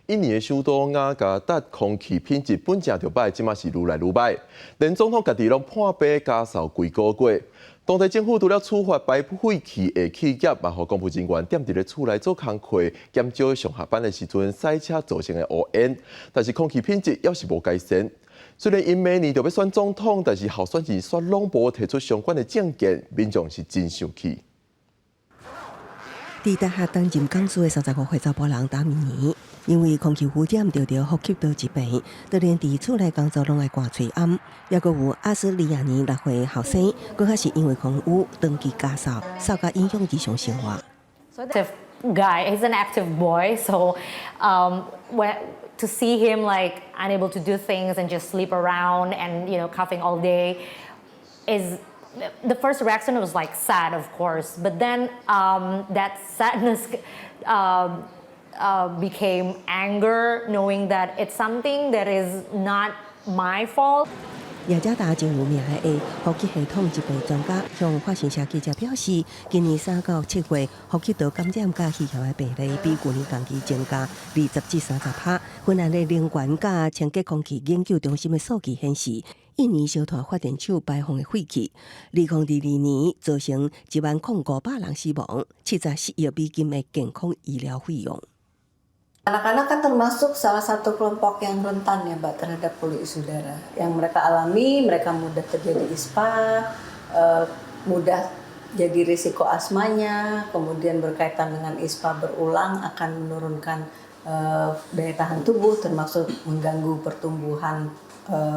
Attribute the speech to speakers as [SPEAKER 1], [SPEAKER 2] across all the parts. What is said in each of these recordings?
[SPEAKER 1] 印尼的首都雅加達空氣品質本正就䆀，這馬是愈來愈䆀。連總統家己攏破病咳嗽幾個月。當地政府除了處罰排廢氣的企業，嘛予公務人員踮佇咧厝內做工課，減少上下班的時陣駛車造成的烏煙。但是空氣品質猶是無改善。雖然𪜶明年就欲選總統，但是候選人煞攏無提出相關的政見，民眾是真生氣。
[SPEAKER 2] 佇大學擔任講師的35歲查埔人達米尼，因為空氣污染著著呼吸道疾病，就連佇厝內工作攏愛掛喙罨。抑閣有阿斯利亞尼6歲後生，閣較是因為空污長期咳嗽，嗽甲影響日常生活。
[SPEAKER 3] Active guy, he's an active boy, so when to see him like unable to do things and just sleep around and coughing all day is the first reaction was like sad, of course, but then that sadness became anger, knowing that it's something that is not my fault.
[SPEAKER 2] 雅加達真有名的呼吸系統疾病專家向法新社記者表示，今年3到7月呼吸道感染佮肺炎的病例比舊年同期增加20至30趴。芬蘭的能源佮清潔空氣研究中心的數據顯示，印尼燒炭發電廠排放的廢氣，2022年造成10,500人死亡，74億美金的健康醫療費用。
[SPEAKER 4] Anak-anak kan termasuk salah satu kelompok yang rentan ya, Mbak, terhadap polusi udara. Yang mereka alami, mereka mudah terjadi ISPA, mudah jadi risiko asmanya, kemudian berkaitan dengan ISPA berulang akan menurunkan daya tahan tubuh, termasuk mengganggu pertumbuhan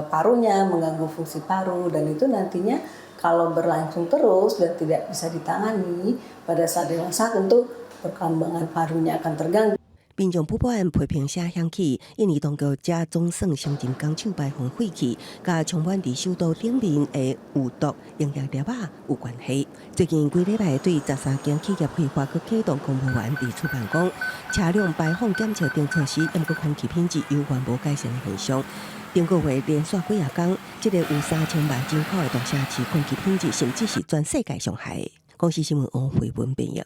[SPEAKER 4] parunya, mengganggu fungsi paru, dan itu nantinya kalau berlangsung terus dan tidak bisa ditangani pada saat dewasa tentu perkembangan parunya akan terganggu.
[SPEAKER 2] 民眾不滿批評聲響起，印尼當局這總算承認工廠排放廢氣，佮充滿佇首都頂面的有毒營養粒仔有關係。最近幾禮拜對13間企業開罰，閣啟動公務員佇厝辦公、車輛排放檢測等措施，毋過空氣品質猶原無改善的現象。頂個月連續幾仔工，這个有3000萬人口的大城市空氣品質，甚至是全世界上害。公視新聞王慧文編譯。